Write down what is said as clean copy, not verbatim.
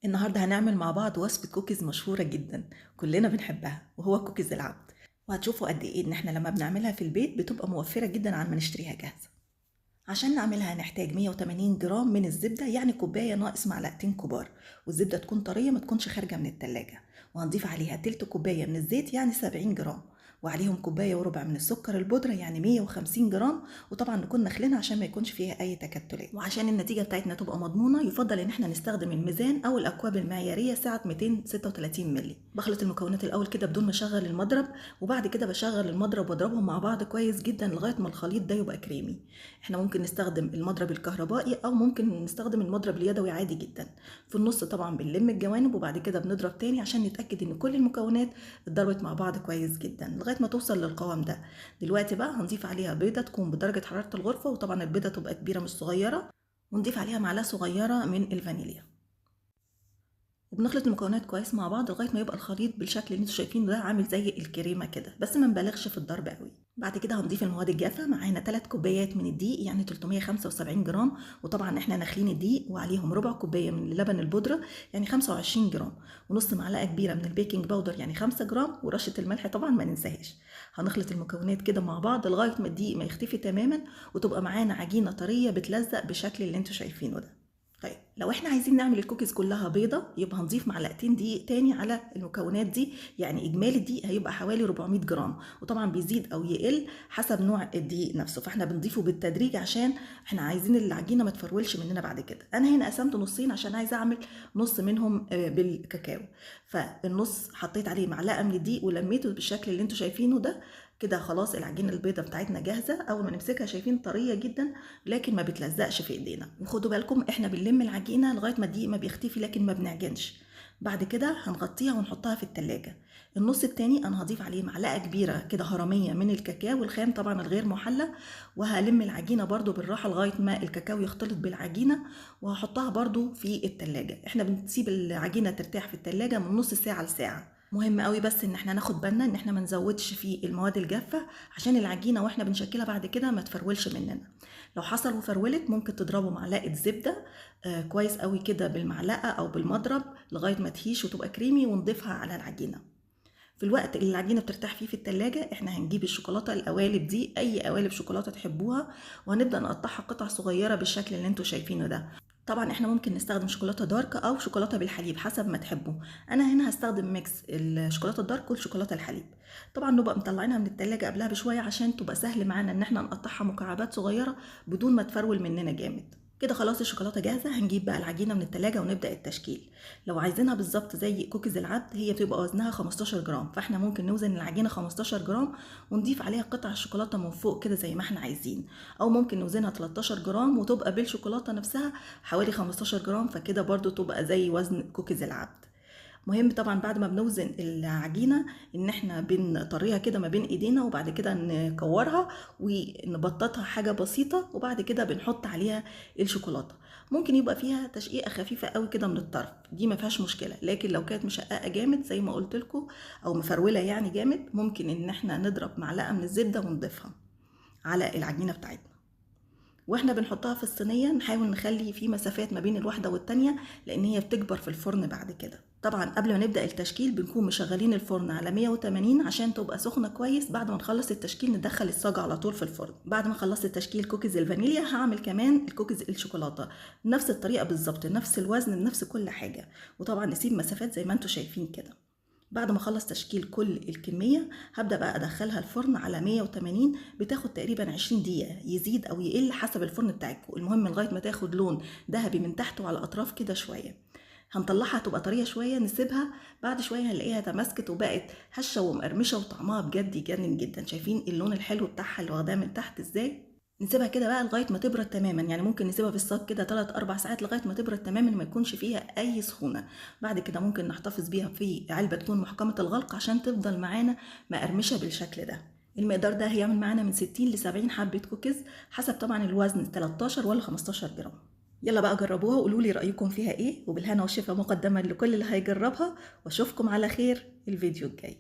النهارده هنعمل مع بعض وصفة كوكيز مشهورة جدا كلنا بنحبها، وهو كوكيز العبد. وهتشوفوا قد ايه ان احنا لما بنعملها في البيت بتبقى موفرة جدا عن ما نشتريها جاهزة. عشان نعملها هنحتاج 180 جرام من الزبدة، يعني كوباية ناقص معلقتين كبار، والزبدة تكون طرية ما تكونش خارجة من التلاجة. وهنضيف عليها تلت كوباية من الزيت يعني 70 جرام، وعليهم كوباية وربع من السكر البودرة يعني 150 جرام، وطبعا نكون نخلينها عشان ما يكونش فيها أي تكتلات. وعشان النتيجة بتاعتنا تبقى مضمونة يفضل إن احنا نستخدم الميزان أو الأكواب المعيارية سعة 236 مللي. بخلط المكونات الأول كده بدون ما أشغل المضرب، وبعد كده بشغل المضرب وأضربهم مع بعض كويس جدا لغاية ما الخليط ده يبقى كريمي. احنا ممكن نستخدم المضرب الكهربائي أو ممكن نستخدم المضرب اليدوي عادي جدا. في النص طبعا بنلم الجوانب وبعد كده بنضرب تاني عشان نتأكد إن كل المكونات اتضربت مع بعض كويس جدا لغاية ما توصل للقوام ده. دلوقتي بقى هنضيف عليها بيضة تكون بدرجة حرارة الغرفة، وطبعا البيضة تبقى كبيرة مش صغيرة، ونضيف عليها معلقة صغيرة من الفانيليا. وبنخلط المكونات كويس مع بعض لغاية ما يبقى الخليط بالشكل اللي انتوا شايفينه ده، عامل زي الكريمة كده، بس ما نبالغش في الضرب قوي. بعد كده هنضيف المواد الجافة، معانا 3 كوبايات من الدقيق يعني 375 جرام، وطبعا احنا ناخلين الدقيق، وعليهم ربع كوباية من اللبن البودرة يعني 25 جرام، ونص معلقة كبيرة من ال baking powder يعني 5 جرام، ورشة الملح طبعا ما ننساهاش. هنخلط المكونات كده مع بعض لغاية ما الدقيق ما يختفي تماما، وتبقى معانا عجينة طرية بتلزق بالشكل اللي انتوا شايفينه ده. طيب لو احنا عايزين نعمل الكوكيز كلها بيضة يبقى هنضيف معلقتين دقيق تاني على المكونات دي، يعني اجمالي الدقيق هيبقى حوالي 400 جرام، وطبعا بيزيد او يقل حسب نوع الدقيق نفسه، فاحنا بنضيفه بالتدريج عشان احنا عايزين العجينة ما تفرولش مننا بعد كده. انا هنا قسمت نصين عشان عايزة اعمل نص منهم بالكاكاو، فالنص حطيت عليه معلقة من الدقيق ولميته بالشكل اللي انتوا شايفينه ده كده. خلاص العجينة البيضة بتاعتنا جاهزة، اول ما نمسكها شايفين طرية جدا لكن ما بتلزقش في ايدينا. وخدوا بالكم احنا بنلم العجينة لغاية ما الدقيق ما بيختفي لكن ما بنعجنش. بعد كده هنغطيها ونحطها في التلاجة. النص التاني انا هضيف عليه معلقة كبيرة كده هرمية من الكاكاو الخام طبعا الغير محلى، وهلم العجينة برضو بالراحة لغاية ما الكاكاو يختلط بالعجينة، وهحطها برضو في التلاجة. احنا بنسيب العجينة ترتاح في التلاجة من نص ساعة لساعة. مهم قوي بس ان احنا ناخد بالنا ان احنا ما نزودش في المواد الجافة عشان العجينة واحنا بنشكلها بعد كده ما تفرولش مننا. لو حصل وفرولت ممكن تضربوا معلقة زبدة كويس قوي كده بالمعلقة او بالمضرب لغاية ما تهيش وتبقى كريمي، ونضيفها على العجينة. في الوقت اللي العجينة بترتاح فيه في التلاجة احنا هنجيب الشوكولاتة القوالب دي، اي قوالب شوكولاتة تحبوها، وهنبدأ نقطعها قطع صغيرة بالشكل اللي انتوا شايفينه ده. طبعا احنا ممكن نستخدم شوكولاتة dark او شوكولاتة بالحليب حسب ما تحبوا. انا هنا هستخدم mix الشوكولاتة ال dark والشوكولاته الحليب. طبعا نبقى مطلعينها من التلاجة قبلها بشوية عشان تبقى سهل معانا ان احنا نقطعها مكعبات صغيرة بدون ما تفرول مننا جامد. كده خلاص الشوكولاتة جاهزة. هنجيب بقى العجينة من التلاجة ونبدا التشكيل. لو عايزينها بالظبط زي كوكيز العبد هي بتبقى وزنها 15 جرام، فاحنا ممكن نوزن العجينة 15 جرام ونضيف عليها قطع الشوكولاتة من فوق كده زي ما احنا عايزين، او ممكن نوزنها 13 جرام وتبقى بالشوكولاته نفسها حوالي 15 جرام، فكده برضو تبقى زي وزن كوكيز العبد. مهم طبعا بعد ما بنوزن العجينة ان احنا بنطريها كده ما بين ايدينا، وبعد كده نكورها ونبططها حاجة بسيطة، وبعد كده بنحط عليها الشوكولاتة. ممكن يبقى فيها تشقيقه خفيفة قوي كده من الطرف، دي ما فيهاش مشكلة، لكن لو كانت مشققه جامد زي ما قلت لكم او مفروله يعني جامد، ممكن ان احنا نضرب معلقه من الزبدة ونضيفها على العجينة بتاعتنا. واحنا بنحطها في الصينية نحاول نخلي في مسافات ما بين الواحدة والتانية لان هي بتكبر في الفرن بعد كده. طبعا قبل ما نبدا التشكيل بنكون مشغلين الفرن على 180 عشان تبقى سخنة كويس. بعد ما نخلص التشكيل ندخل الصاجه على طول في الفرن. بعد ما خلصت تشكيل كوكيز الفانيليا هعمل كمان الكوكيز الشوكولاتة نفس الطريقة بالظبط، نفس الوزن بنفس كل حاجة، وطبعا نسيب مسافات زي ما انتم شايفين كده. بعد ما اخلص تشكيل كل الكمية هبدا بقى ادخلها الفرن على 180، بتاخد تقريبا 20 دقيقة، يزيد او يقل حسب الفرن بتاعكم، المهم لغاية ما تاخد لون ذهبي من تحت وعلى الاطراف كده شوية. هنطلعها تبقى طرية شوية، نسيبها بعد شوية هنلاقيها تماسكت وبقت هشه ومقرمشه وطعمها بجد يجنن جدا. شايفين اللون الحلو بتاعها اللي واخداه من تحت ازاي؟ نسيبها كده بقى لغاية ما تبرد تماما، يعني ممكن نسيبها في الصاج كده 3-4 ساعات لغاية ما تبرد تماما ما يكونش فيها اي سخونة. بعد كده ممكن نحتفظ بيها في علبة تكون محكمة الغلق عشان تفضل معانا مقرمشه بالشكل ده. المقدار ده هيعمل معانا من 60 ل 70 حبه كوكيز حسب طبعا الوزن 13 ولا 15 جرام. يلا بقى جربوها وقولوا لي رايكم فيها ايه، وبالهنا والشفا مقدما لكل اللي هيجربها، واشوفكم على خير الفيديو الجاي.